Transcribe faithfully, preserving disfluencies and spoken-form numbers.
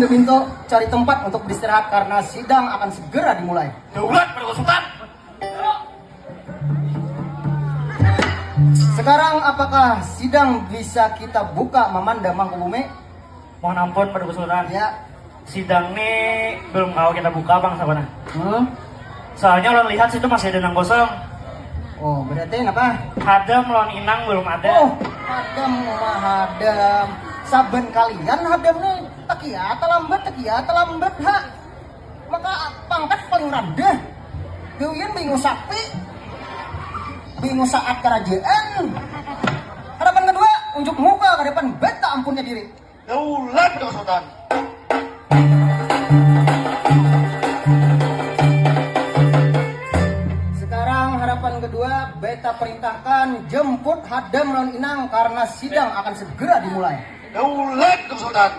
Pintu cari tempat untuk beristirahat karena sidang akan segera dimulai. Daulat pada Sultan. Sekarang apakah sidang bisa kita buka, Mamanda Mangkubumi? Mohon ampun pada Sultan. Ya. Sidang ni belum kau kita buka bang sabana. Hmm. Soalnya ulun lihat situ masih ada nang kosong. Oh, berarti apa? Hadam lawan Inang belum ada. Oh, hadam mah hadam. Saban kalian hadam nih. Takia talambat, takia talambat ha. Maka pangkat paling rendah. Gawian bingung sapi. Bingung saat kerajaan. Harapan kedua, unjuk muka ke depan beta ampunnya diri. Daulat pada Sultan. Sekarang harapan kedua, beta perintahkan jemput hadam lawan Inang karena sidang akan segera dimulai. Daulat pada Sultan.